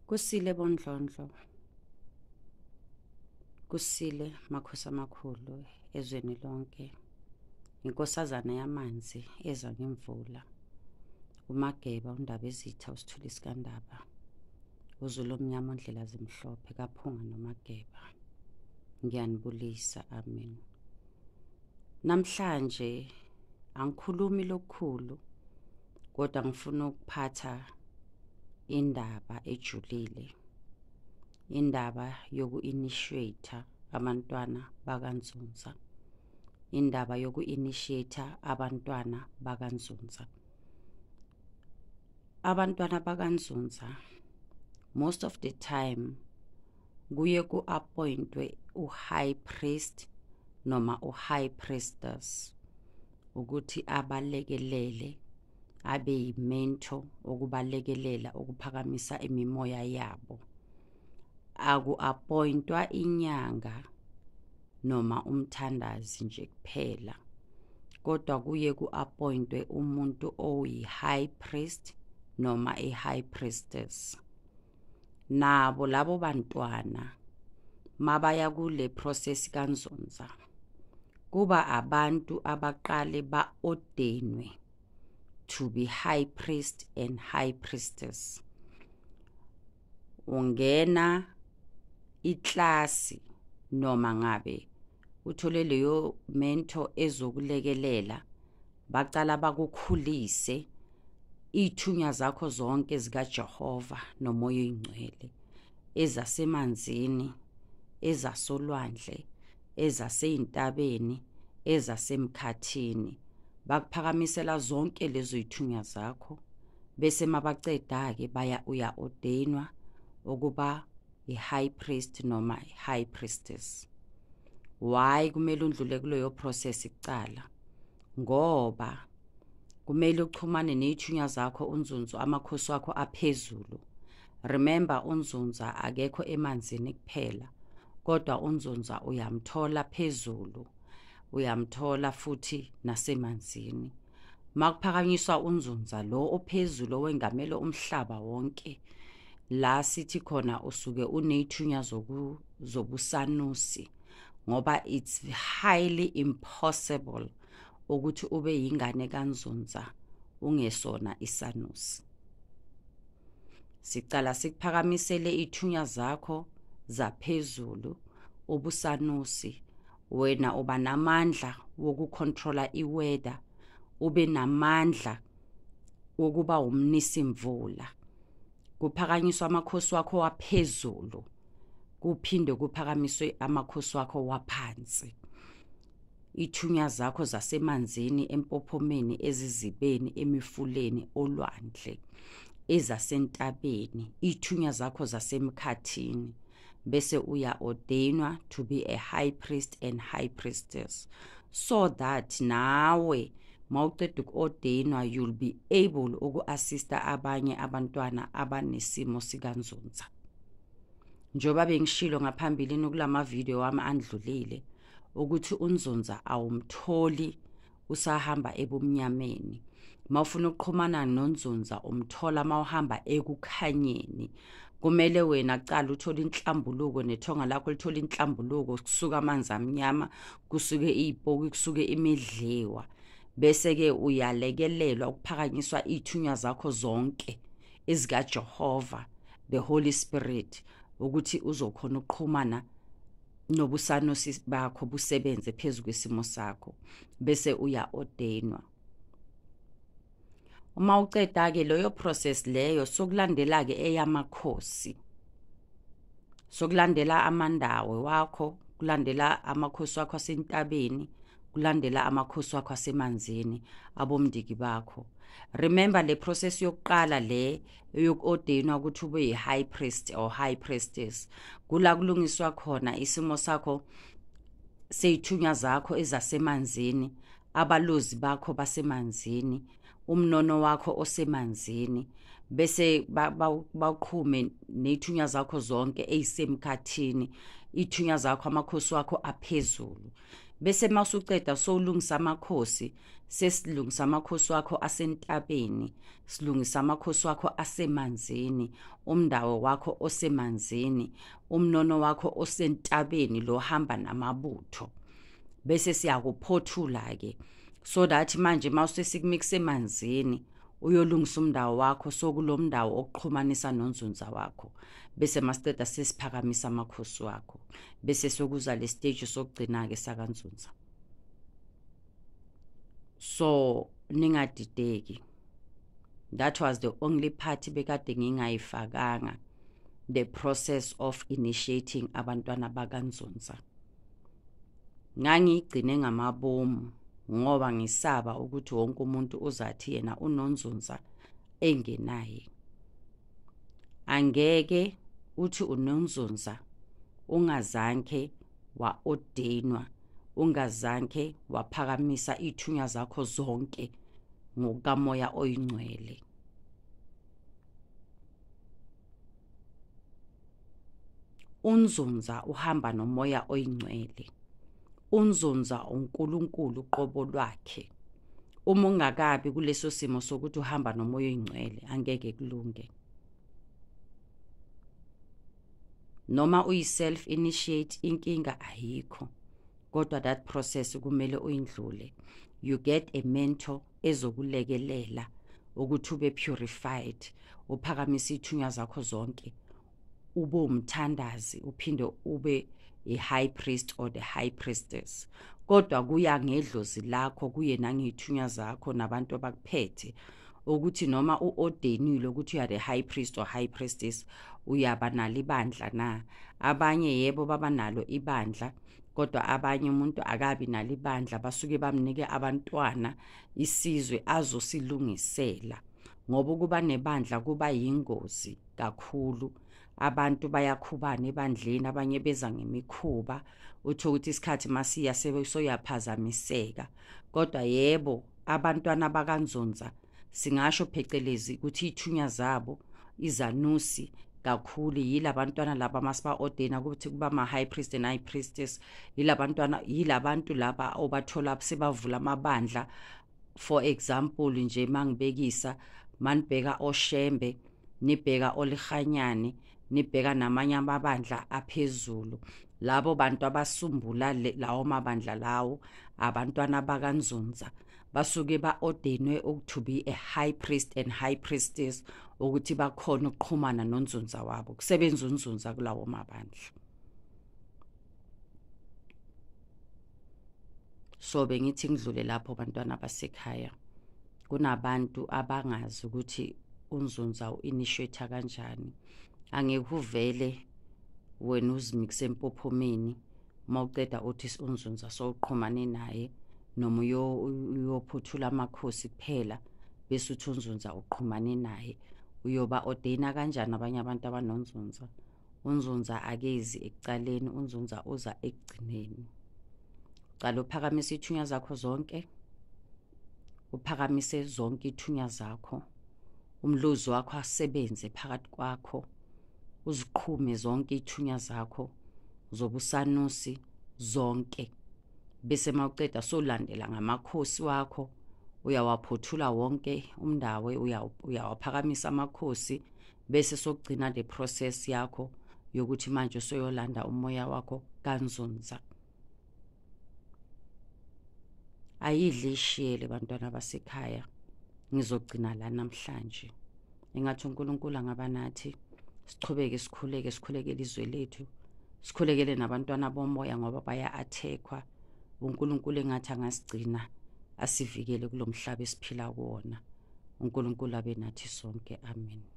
Kusile boNdlondlo, kusile makhosi amakhulu ezweni lonke. Inkosazana yamanzi eza ngemvula. UMageba uNdabezitha uSithuli sikaNdaba. UZulu omnyama ondlela zimhlophe kaPhunga noMageba. Ngiyanibulisa, amen. Namhlanje angikhulumi lokukhulu kodwa ngifuna ukuphatha indaba ejulile, indaba yoku-initiate abantwana bakaNzunza, indaba yoku-initiate abantwana bakaNzunza. Abantwana bakaNzunza most of the time kuye ku-appointwe u-high priest noma u-high priestess ukuthi abalekelele, abe yi-mentor okubalekelela ukuphakamisa imimoya yabo. Aku-appointwa inyanga noma umthandazi nje kuphela, kodwa kuye ku-appointwe umuntu oyi-high priest noma i-high priestess. Nabo labo bantwana mabaya kule process kaNzunza kuba abantu abaqale ba-ordainwe to be high priest and high priestess. Ungena iklasi noma ngabe uthole leyo mentor ezokulekelela, bacala bakukhulise ithunya zakho zonke zikaJehova noMoya oyiNgcwele, ezasemanzini, ezasolwandle, ezaseyintabeni, ezasemkhathini. Bakuphakamisela zonke lezo ithunya zakho, bese mabaceda-ke baya uya-ordainwa ukuba i-high priest noma i-high priestess. Why kumele undlule kuleyo process kucala? Ngoba kumele uchumane ney'thunya zakho uNzunza, amakhosi wakho aphezulu. Remember, uNzunza akekho emanzini kuphela, kodwa uNzunza uyamthola phezulu, uyamthola futhi nasemanzini. Makuphakanyiswa uNzunza lo ophezulu owengamele umhlaba wonke, la sithi khona usuke uney'thunya zobusanusi, ngoba it's highly impossible ukuthi ube yingane kaNzunza ungesona isanusi. Sicala sikuphakamisele ithunya zakho zaphezulu ubusanusi. Wena uba namandla wokucontrola iweather, ube namandla wokuba umnisimvula. Kuphakanyiswa amakhosi wakho waphezulu, kuphinde kuphakamiswe amakhosi wakho waphansi. Ithunya zakho zasemanzini, empophomeni, ezizibeni, emifuleni, olwandle, ezasentabeni, ithunya zakho zasemkhathini, bese uya ordainwa to be a high priest and high priestess, so that nawe mawuceda uku-ordainwa you'll be able uku-assista abanye abantwana abanesimo sikaNzunza. Njengoba bengishilo ngaphambilini kulama video wami andlulile ukuthi uNzunza awumtholi usahamba ebumnyameni. Mawufuna ukuxhumana noNzunza umthola mawuhamba ekukhanyeni. Kumele wena kuqala uthole inhlambuluko, nethonga lakho lithola inhlambuluko, kusuka amanzi amnyama, kusuke izipoki, kusuke imidliwa, bese ke uyalekelelwa ukuphakanyiswa ithunya zakho zonke ezikaJehova, the Holy Spirit, ukuthi uzokhona ukuxhumana nobusanusi bakho busebenze phezu kwesimo sakho, bese uya-ordainwa. Uma uceda-ke leyo process leyo, sokulandela-ke eyamakhosi, sokulandela amandawe wakho, kulandela amakhosi wakho asentabeni, kulandela amakhosi wakho asemanzini, abomndiki bakho. Remember, le process yokuqala le yoku-ordainwa ukuthi ube yi-high priest or high priestess, kula kulungiswa khona isimo sakho seyithunya zakho ezasemanzini, abalozi bakho basemanzini, umnono wakho osemanzini, bese baqhume ney'thunya zakho zonke eyisemkhathini, ithunya zakho, amakhosi wakho aphezulu. Bese masuceda sowulungisa amakhosi, sesilungisa amakhosi wakho asentabeni, silungisa amakhosi wakho asemanzini, umndawo wakho osemanzini, umnono wakho osentabeni lo hamba namabutho. Bese siyakuphothula ke so that manje mawusesikumikisa emanzini uyolungisa umndawo wakho, sokulomndawo okuxhumanisa noNzunza wakho. Bese masiceda sesiphakamisa amakhosi wakho, bese sokuza le stage sokugcina ke sakaNzunza. So ningadideki, that was the only part bekade ngingayifakanga, the process of initiating abantwana bakaNzunza. Ngangiyigcine ngamabomu ngoba ngisaba ukuthi wonke umuntu uzathi yena unoNzunza engenaye. Angeke uthi unoNzunza ungazange wa-ordainwa, ungazange waphakamisa ithunya zakho zonke ngokukamoya oyingcwele. UNzunza uhamba nomoya oyingcwele. UNzunza uNkulunkulu uqobo lwakhe. Uma ungakabi kuleso simo sokuthi uhamba nomoya oyingcwele, angeke kulunge. Noma uyi-self initiate, inkinga ayikho, kodwa that process kumele uyindlule. You get a mentor ezokulekelela ukuthi ube purified, uphakamise ithunya zakho zonke, ube umthandazi, uphinde ube a high priest or the high priestess. Kodwa kuya ngedlozi lakho, kuye nangey'thunya zakho nabantu abakuphethe, ukuthi noma u-ordainile ukuthi you are the high priest or high priestess, uyaba nalo ibandla na. Abanye yebo baba nalo ibandla, kodwa abanye umuntu akabi nalo ibandla, basuke bamnike abantwana isizwe azosilungisela, ngoba ukuba nebandla kuba yingozi kakhulu. Abantu bayakhubana ebandleni, abanye beza ngemikhuba, utho ukuthi isikhathi masiya soyaphazamiseka. Kodwa yebo, abantwana bakaNzunza singasho phecelezi ukuthi ithunya zabo izanusi kakhulu yilabantwana laba masiba-ordaina ukuthi kuba ma-high priest and high priestess, yilabantwana, yilabantu laba obathola sebavula amabandla. For example nje, mangibekisa, manibheka oShembe, nibheka oLihanyane, nibheka namanye amabandla aphezulu, labo bantu abasumbula lawo mabandla lawo abantwana bakaNzunza basuke ba-ordainwe to be a high priest and high priestess, ukuthi bakhona ukuxhumana noNzunza wabo, kusebenza uNzunza kulawo mabandla. So bengithi ngidlule lapho bantwana basekhaya. Kunabantu abangazi ukuthi uNzunza u-initiate kanjani. Angeke uvele wena uzimikise empophomeni mawuceda uthi uNzunza sowuqhumane naye, noma uyophuthula amakhosi kuphela bese uthi uNzunza uqhumane naye. Uyoba ordaina kanjani abanye abantu abanoNzunza? UNzunza akezi ekucaleni, uNzunza uza ekugcineni. Uqala uphakamise ithunya zakho zonke, uphakamise zonke ithunya zakho, umlozi wakho asebenze phakathi kwakho, uziqhume zonke ithunya zakho zobusanusi zonke. Bese mawuceda solandela ngamakhosi wakho, uyawaphothula wonke umndawe, uyawaphakamisa amakhosi, bese sokugcina le process yakho yokuthi manje usoyolanda umoya wakho kaNzunza. Ayidli ishiyele bantwana basekhaya. Ngizogcina la namhlanje. Engathi uNkulunkulu angaba nathi, sichubeke sikhuleke, sikhulekele izwe lethu, sikhulekele nabantwana bomoya ngoba baya-attackwa. uNkulunkulu engathi angasigcina asivikele kulomhlaba esiphila kuwona. uNkulunkulu abe nathi sonke. Amen.